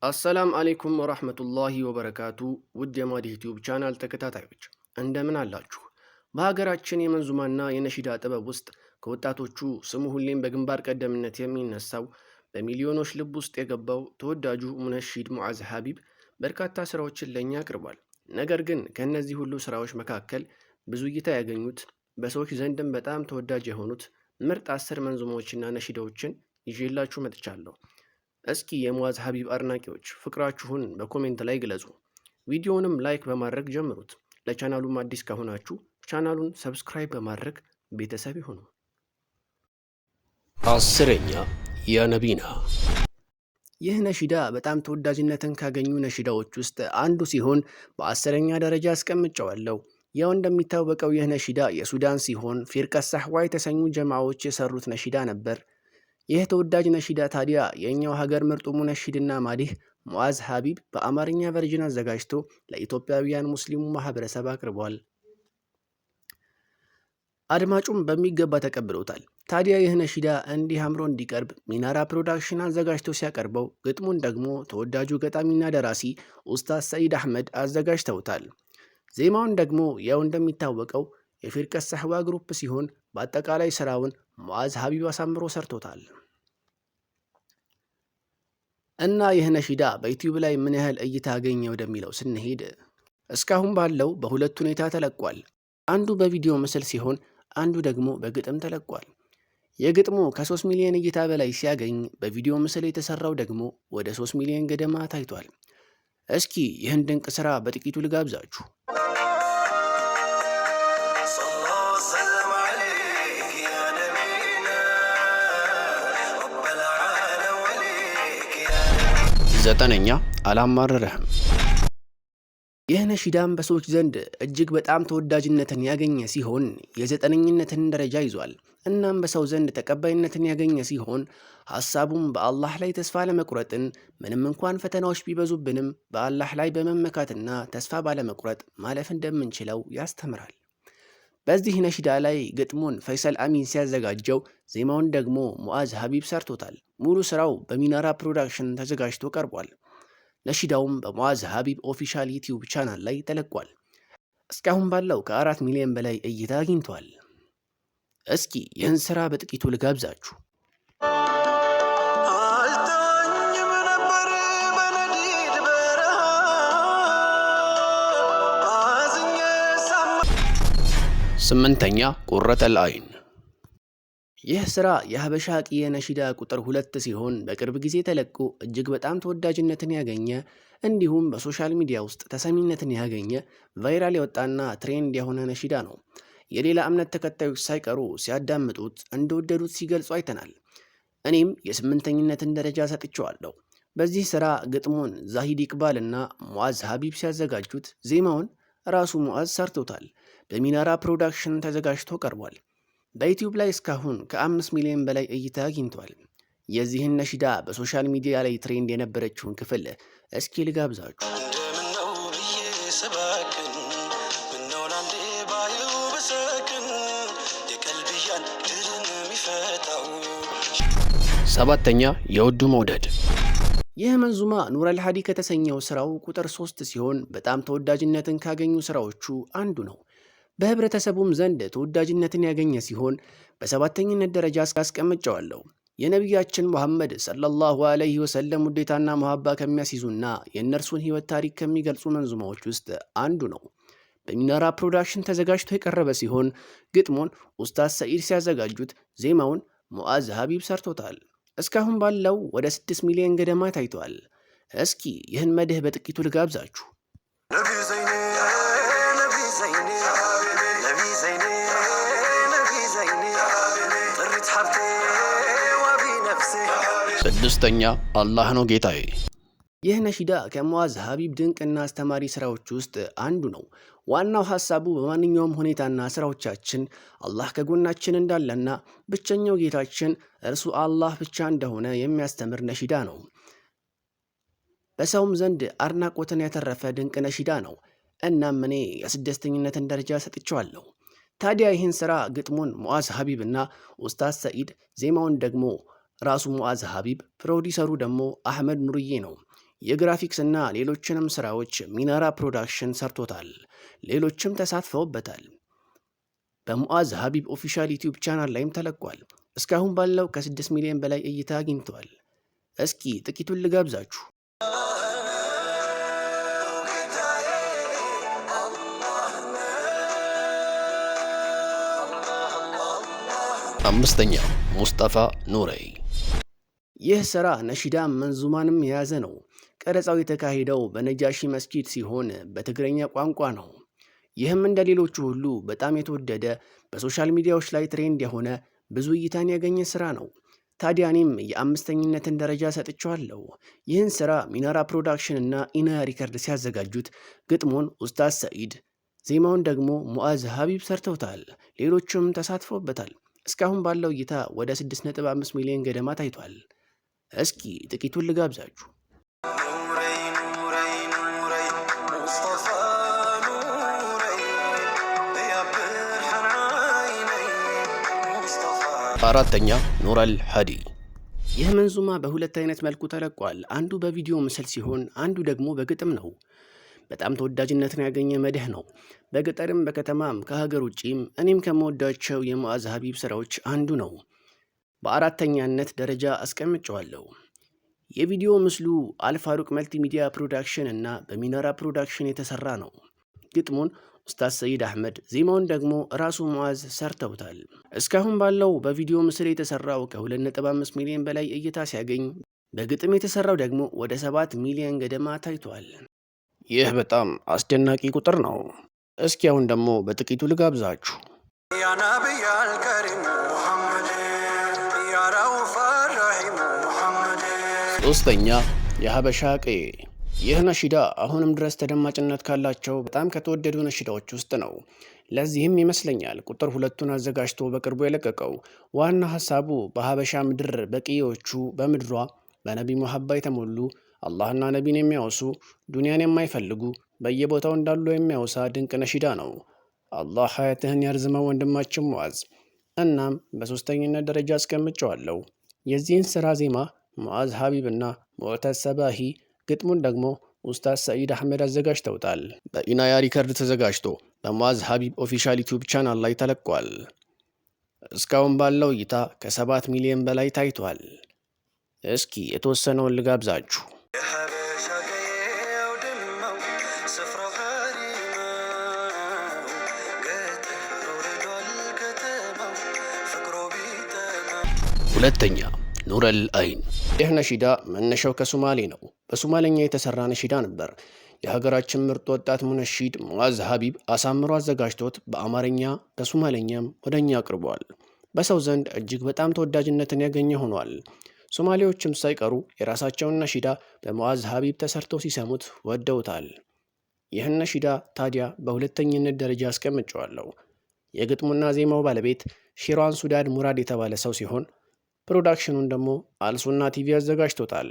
السلام عليكم ورحمة الله وبركاته። ውድ የማዲህ ዩቲዩብ ቻናል ተከታታዮች እንደምን አላችሁ? በሀገራችን የመንዙማና የነሺዳ ጥበብ ውስጥ ከወጣቶቹ ስሙ ሁሌም በግንባር ቀደምነት የሚነሳው፣ በሚሊዮኖች ልብ ውስጥ የገባው ተወዳጁ ሙነሺድ ሙዓዝ ሀቢብ በርካታ ስራዎችን ለእኛ አቅርቧል። ነገር ግን ከእነዚህ ሁሉ ስራዎች መካከል ብዙ እይታ ያገኙት፣ በሰዎች ዘንድም በጣም ተወዳጅ የሆኑት ምርጥ 10 መንዙማዎችና ነሺዳዎችን ይዤላችሁ መጥቻለሁ። እስኪ የሙዓዝ ሀቢብ አድናቂዎች ፍቅራችሁን በ comment ላይ ግለጹ። ቪዲዮውንም like በማድረግ ጀምሩት። ለቻናሉም አዲስ ከሆናችሁ ቻናሉን subscribe በማድረግ ቤተሰብ ይሁኑ። 10ኛ፣ ያ ነቢና። ይህ ነሺዳ በጣም ተወዳጅነትን ካገኙ ነሺዳዎች ውስጥ አንዱ ሲሆን በ10ኛ ደረጃ አስቀምጨዋለሁ። ያው እንደሚታወቀው ይህ ነሺዳ የሱዳን ሲሆን ፊርቀት ሳሕዋ የተሰኙ ጀማዎች የሰሩት ነሺዳ ነበር። ይህ ተወዳጅ ነሺዳ ታዲያ የእኛው ሀገር ምርጡ ሙነሺድና ማዲህ ሙዓዝ ሀቢብ በአማርኛ version አዘጋጅቶ ለኢትዮጵያውያን ሙስሊሙ ማህበረሰብ አቅርቧል። አድማጩም በሚገባ ተቀብሎታል። ታዲያ ይህ ነሺዳ እንዲህ አምሮ እንዲቀርብ ሚናራ ፕሮዳክሽን አዘጋጅቶ ሲያቀርበው፣ ግጥሙን ደግሞ ተወዳጁ ገጣሚና ደራሲ ኡስታዝ ሰኢድ አህመድ አዘጋጅተውታል። ዜማውን ደግሞ ያው እንደሚታወቀው የፊርቀት ሳሕዋ group ሲሆን በአጠቃላይ ስራውን ሙዓዝ ሀቢብ አሳምሮ ሰርቶታል። እና ይህ ነሺዳ በዩቲዩብ ላይ ምን ያህል እይታ አገኘ ወደሚለው ስንሄድ እስካሁን ባለው በሁለት ሁኔታ ተለቋል። አንዱ በቪዲዮ ምስል ሲሆን አንዱ ደግሞ በግጥም ተለቋል። የግጥሙ ከ3 ሚሊዮን እይታ በላይ ሲያገኝ በቪዲዮ ምስል የተሰራው ደግሞ ወደ 3 ሚሊዮን ገደማ ታይቷል። እስኪ ይህን ድንቅ ስራ በጥቂቱ ልጋብዛችሁ። صلى وسلم عليك يا نبينا رب العالم وليك يا 9ኛ፣ አላማረረህም። ይህ ነሺዳም በሰዎች ዘንድ እጅግ በጣም ተወዳጅነትን ያገኘ ሲሆን የዘጠነኝነትን ደረጃ ይዟል። እናም በሰው ዘንድ ተቀባይነትን ያገኘ ሲሆን ሐሳቡም በአላህ ላይ ተስፋ አለመቁረጥን፣ ምንም እንኳን ፈተናዎች ቢበዙብንም በአላህ ላይ በመመካትና ተስፋ ባለመቁረጥ ማለፍ እንደምንችለው ያስተምራል። በዚህ ነሺዳ ላይ ግጥሙን ፈይሰል አሚን ሲያዘጋጀው ዜማውን ደግሞ ሙዓዝ ሀቢብ ሰርቶታል። ሙሉ ስራው በሚናራ ፕሮዳክሽን ተዘጋጅቶ ቀርቧል። ነሺዳውም በሙዓዝ ሀቢብ official ዩቲዩብ ቻናል ላይ ተለቋል። እስካሁን ባለው ከ4 ሚሊዮን በላይ እይታ አግኝቷል። እስኪ ይህን ስራ በጥቂቱ ልጋብዛችሁ። አልተወኝም ነበር በነዲድ በረሃ አዝኜ ሳማ 8ኛ፣ ቁረተል አይን። ይህ ስራ የሀበሻ ቅየ ነሺዳ ቁጥር 2 ሲሆን በቅርብ ጊዜ ተለቆ እጅግ በጣም ተወዳጅነትን ያገኘ፣ እንዲሁም በ social media ውስጥ ተሰሚነትን ያገኘ፣ viral የወጣና trend የሆነ ነሺዳ ነው። የሌላ እምነት ተከታዮች ሳይቀሩ ሲያዳምጡት እንደወደዱት ሲገልጹ አይተናል። እኔም የስምንተኝነትን ደረጃ ሰጥቼዋለሁ። በዚህ ስራ ግጥሙን ዛሂድ ኢቅባል እና ሙዓዝ ሀቢብ ሲያዘጋጁት ዜማውን ራሱ ሙዓዝ ሰርቶታል። በሚናራ ፕሮዳክሽን ተዘጋጅቶ ቀርቧል። በዩቲዩብ ላይ እስካሁን ከ5 ሚሊዮን በላይ እይታ አግኝቷል። የዚህን ነሺዳ በ social media ላይ trend የነበረችውን ክፍል እስኪ ልጋብዛችሁ። እንደምነው ብዬ ስባክን፣ ምነው ላንዴ ባየው ብሰክን፣ የቀልብያን ድርን የሚፈታው 7ኛ፣ የውዱ መውደድ። ይህ መንዙማ ኑረል ሀዲ ከተሰኘው ስራው ቁጥር 3 ሲሆን በጣም ተወዳጅነትን ካገኙ ስራዎቹ አንዱ ነው። በህብረተሰቡም ዘንድ ተወዳጅነትን ያገኘ ሲሆን በሰባተኝነት ደረጃ አስቀምጨዋለሁ። የነቢያችን ሙሐመድ ሰለላሁ ዐለይሂ ወሰለም ውዴታና መሐባ ከሚያስይዙና የእነርሱን ሕይወት ታሪክ ከሚገልጹ መንዙማዎች ውስጥ አንዱ ነው። በሚናራ ፕሮዳክሽን ተዘጋጅቶ የቀረበ ሲሆን ግጥሙን ኡስታዝ ሰኢድ ሲያዘጋጁት ዜማውን ሙዓዝ ሀቢብ ሰርቶታል። እስካሁን ባለው ወደ 6 ሚሊዮን ገደማ ታይቷል። እስኪ ይህን መድህ በጥቂቱ ልጋብዛችሁ። ነቢ ዘይኔ፣ ነቢ ዘይኔ፣ ነቢ ዘይኔ፣ ነቢ ዘይኔ፣ ጥሪት ሀብቴ ዋቢ ነፍሴ። 6ኛ፣ አላህ ነው ጌታዬ። ይህ ነሺዳ ከሙዓዝ ሀቢብ ድንቅና አስተማሪ ስራዎች ውስጥ አንዱ ነው። ዋናው ሐሳቡ በማንኛውም ሁኔታና ስራዎቻችን አላህ ከጎናችን እንዳለና ብቸኛው ጌታችን እርሱ አላህ ብቻ እንደሆነ የሚያስተምር ነሺዳ ነው። በሰውም ዘንድ አድናቆትን ያተረፈ ድንቅ ነሺዳ ነው። እናም እኔ የስድስተኝነትን ደረጃ ሰጥቼዋለሁ። ታዲያ ይህን ስራ ግጥሙን ሙዓዝ ሀቢብ እና ኡስታዝ ሰኢድ፣ ዜማውን ደግሞ ራሱ ሙዓዝ ሀቢብ፣ ፕሮዲሰሩ ደግሞ አህመድ ኑርዬ ነው። የግራፊክስ እና ሌሎችንም ስራዎች ሚናራ ፕሮዳክሽን ሰርቶታል። ሌሎችም ተሳትፈውበታል። በሙዓዝ ሀቢብ official YouTube channel ላይም ተለቋል። እስካሁን ባለው ከ6 ሚሊዮን በላይ እይታ አግኝቷል። እስኪ ጥቂቱን ልጋብዛችሁ። አምስተኛ፣ ሙስጠፋ ኑረይ። ይህ ሥራ ነሺዳ መንዙማንም የያዘ ነው። ቀረጻው የተካሄደው በነጃሺ መስጊድ ሲሆን በትግረኛ ቋንቋ ነው። ይህም እንደ ሌሎቹ ሁሉ በጣም የተወደደ፣ በ social media ዎች ላይ trend የሆነ፣ ብዙ እይታን ያገኘ ስራ ነው። ታዲያ እኔም የአምስተኝነትን ደረጃ ሰጥቼዋለሁ። ይህን ስራ ሚናራ ፕሮዳክሽን እና ኢናያ ሪከርድ ሲያዘጋጁት ግጥሙን ኡስታዝ ሰኢድ፣ ዜማውን ደግሞ ሙዓዝ ሀቢብ ሰርተውታል። ሌሎቹም ተሳትፎበታል። እስካሁን ባለው እይታ ወደ 6.5 ሚሊዮን ገደማ ታይቷል። እስኪ ጥቂቱን ልጋብዛችሁ። ኑረይ ኑረይ ኑረይ ሙስጠፋ ኑረይ ያ ብርሃን ዓይነይ ሙስጠፋ። አራተኛ፣ ኑረል ሀዲ። ይህ መንዙማ በሁለት አይነት መልኩ ተለቋል። አንዱ በቪዲዮ ምስል ሲሆን አንዱ ደግሞ በግጥም ነው። በጣም ተወዳጅነትን ያገኘ መድህ ነው። በገጠርም በከተማም ከሀገር ውጪም እኔም ከምወዳቸው የሙዓዝ ሀቢብ ስራዎች አንዱ ነው። በአራተኛነት ደረጃ አስቀምጨዋለሁ። የቪዲዮ ምስሉ አልፋሩቅ መልቲሚዲያ ፕሮዳክሽን እና በሚናራ ፕሮዳክሽን የተሰራ ነው። ግጥሙን ኡስታዝ ሰይድ አህመድ፣ ዜማውን ደግሞ ራሱ ሙዓዝ ሰርተውታል። እስካሁን ባለው በቪዲዮ ምስል የተሰራው ከ2.5 ሚሊዮን በላይ እይታ ሲያገኝ በግጥም የተሰራው ደግሞ ወደ 7 ሚሊዮን ገደማ ታይቷል። ይህ በጣም አስደናቂ ቁጥር ነው። እስኪ አሁን ደግሞ በጥቂቱ ልጋብዛችሁ። ያ ነቢይ አልከሪም ሙሐመድ፣ ያ ረኡፍ ረሒም ሙሐመድ። ሶስተኛ፣ የሀበሻ ቀዬ። ይህ ነሺዳ አሁንም ድረስ ተደማጭነት ካላቸው በጣም ከተወደዱ ነሺዳዎች ውስጥ ነው። ለዚህም ይመስለኛል ቁጥር ሁለቱን አዘጋጅቶ በቅርቡ የለቀቀው። ዋና ሀሳቡ በሀበሻ ምድር በቅዬዎቹ በምድሯ በነቢ ሙሐባ የተሞሉ፣ አላህና ነቢን የሚያወሱ፣ ዱንያን የማይፈልጉ በየቦታው እንዳሉ የሚያወሳ ድንቅ ነሺዳ ነው። አላህ ሀያትህን ያርዝመው ወንድማችን ሙዓዝ። እናም በሶስተኝነት ደረጃ አስቀምጨዋለሁ። የዚህን ስራ ዜማ ሙዓዝ ሀቢብ እና ሙዕተዝ ሰባሂ፣ ግጥሙን ደግሞ ኡስታዝ ሰኢድ አህመድ አዘጋጅተውታል። በኢናያ ሪከርድ ተዘጋጅቶ በሙዓዝ ሀቢብ official YouTube channel ላይ ተለቋል። እስካሁን ባለው እይታ ከ7 ሚሊዮን በላይ ታይቷል። እስኪ የተወሰነውን ልጋብዛችሁ። የሀበሻ ቀዬው ድማው ስፍራው ሀሪማው ገጠር ወርዷል ከተማው ፍቅሮ ቢጠማ። ሁለተኛ፣ ኑረል አይን። ይህ ነሺዳ መነሻው ከሱማሌ ነው። በሱማሌኛ የተሰራ ነሺዳ ነበር። የሀገራችን ምርጥ ወጣት ሙነሺድ ሙዓዝ ሀቢብ አሳምሮ አዘጋጅቶት በአማርኛ በሱማሌኛም ወደ እኛ አቅርቧል። በሰው ዘንድ እጅግ በጣም ተወዳጅነትን ያገኘ ሆኗል። ሶማሌዎችም ሳይቀሩ የራሳቸውን ነሺዳ በሙዓዝ ሀቢብ ተሰርቶ ሲሰሙት ወደውታል። ይህን ነሺዳ ታዲያ በሁለተኝነት ደረጃ አስቀምጨዋለሁ። የግጥሙና ዜማው ባለቤት ሺሯን ሱዳድ ሙራድ የተባለ ሰው ሲሆን ፕሮዳክሽኑን ደግሞ አልሱና ቲቪ አዘጋጅቶታል።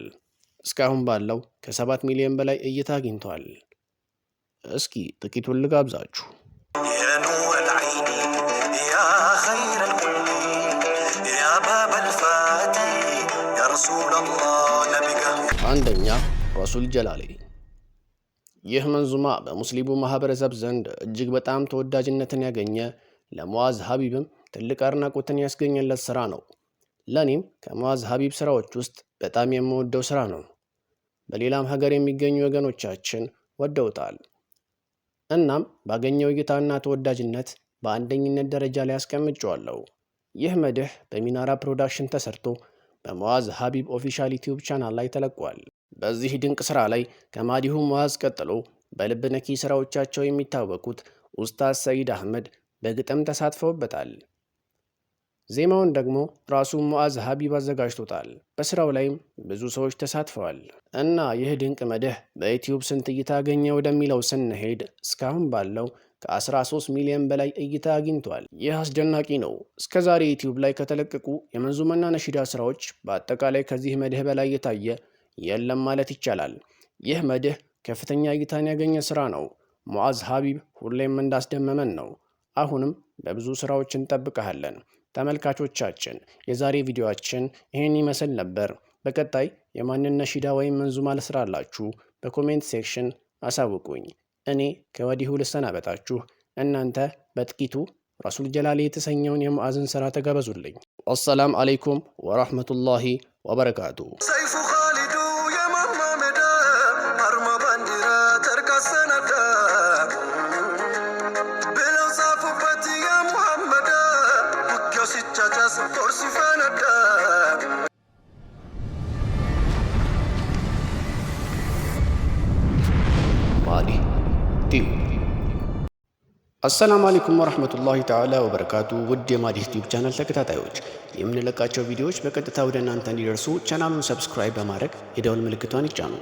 እስካሁን ባለው ከ7 ሚሊዮን በላይ እይታ አግኝቷል። እስኪ ጥቂቱን ልጋብዛችሁ። يا نور العين يا خير الكل يا باب الفاتي يا رسول الله نبيك አንደኛ፣ ረሱል ጀላሌ። ይህ መንዙማ በሙስሊሙ ማህበረሰብ ዘንድ እጅግ በጣም ተወዳጅነትን ያገኘ፣ ለሙዓዝ ሀቢብም ትልቅ አድናቆትን ያስገኘለት ስራ ነው። ለእኔም ከሙዓዝ ሀቢብ ስራዎች ውስጥ በጣም የምወደው ስራ ነው። በሌላም ሀገር የሚገኙ ወገኖቻችን ወደውታል። እናም ባገኘው እይታና ተወዳጅነት በአንደኝነት ደረጃ ላይ አስቀምጨዋለሁ። ይህ መድህ በሚናራ ፕሮዳክሽን ተሰርቶ በሙዓዝ ሀቢብ official YouTube channel ላይ ተለቋል። በዚህ ድንቅ ስራ ላይ ከማዲሁ ሙዓዝ ቀጥሎ በልብ ነኪ ስራዎቻቸው የሚታወቁት ኡስታዝ ሰኢድ አህመድ በግጥም ተሳትፈውበታል። ዜማውን ደግሞ ራሱ ሙዓዝ ሀቢብ አዘጋጅቶታል። በስራው ላይም ብዙ ሰዎች ተሳትፈዋል እና ይህ ድንቅ መድህ በ YouTube ስንት እይታ አገኘ ወደሚለው ስንሄድ እስካሁን ባለው ከ13 ሚሊዮን በላይ እይታ አግኝቷል። ይህ አስደናቂ ነው። እስከ ዛሬ YouTube ላይ ከተለቀቁ የመንዙማና ነሺዳ ስራዎች በአጠቃላይ ከዚህ መድህ በላይ የታየ የለም ማለት ይቻላል። ይህ መድህ ከፍተኛ እይታን ያገኘ ስራ ነው። ሙዓዝ ሀቢብ ሁሌም እንዳስደመመን ነው። አሁንም በብዙ ስራዎች እንጠብቀሃለን። ተመልካቾቻችን፣ የዛሬ ቪዲዮአችን ይህን ይመስል ነበር። በቀጣይ የማንን ነሺዳ ወይም መንዙማ ልስራላችሁ? በ comment section አሳውቁኝ። እኔ ከወዲሁ ልሰናበታችሁ። እናንተ በጥቂቱ ረሱል ጀላሌ የተሰኘውን የሙዓዝን ሥራ ተጋበዙልኝ። والسلام عليكم ورحمة الله وبركاته። ሰይፉ ኻሊዱ የማማ ሜዳ አርማ ባንዲራ ጨርቅ አሰናዳ ብለው ጻፉበት የሙሐመዳ ውጊያው ሲጫጫስ ጦር ሲፈነዳ። ማዲህ ቲዩብ። السلام عليكم ورحمة الله تعالى وبركاته። ውድ የማዲህ ቲዩብ ቻናል ተከታታዮች፣ የምንለቃቸው ቪዲዮዎች በቀጥታ ወደ እናንተ እንዲደርሱ ቻናሉን subscribe በማድረግ የደወል ምልክቷን ይጫኑ።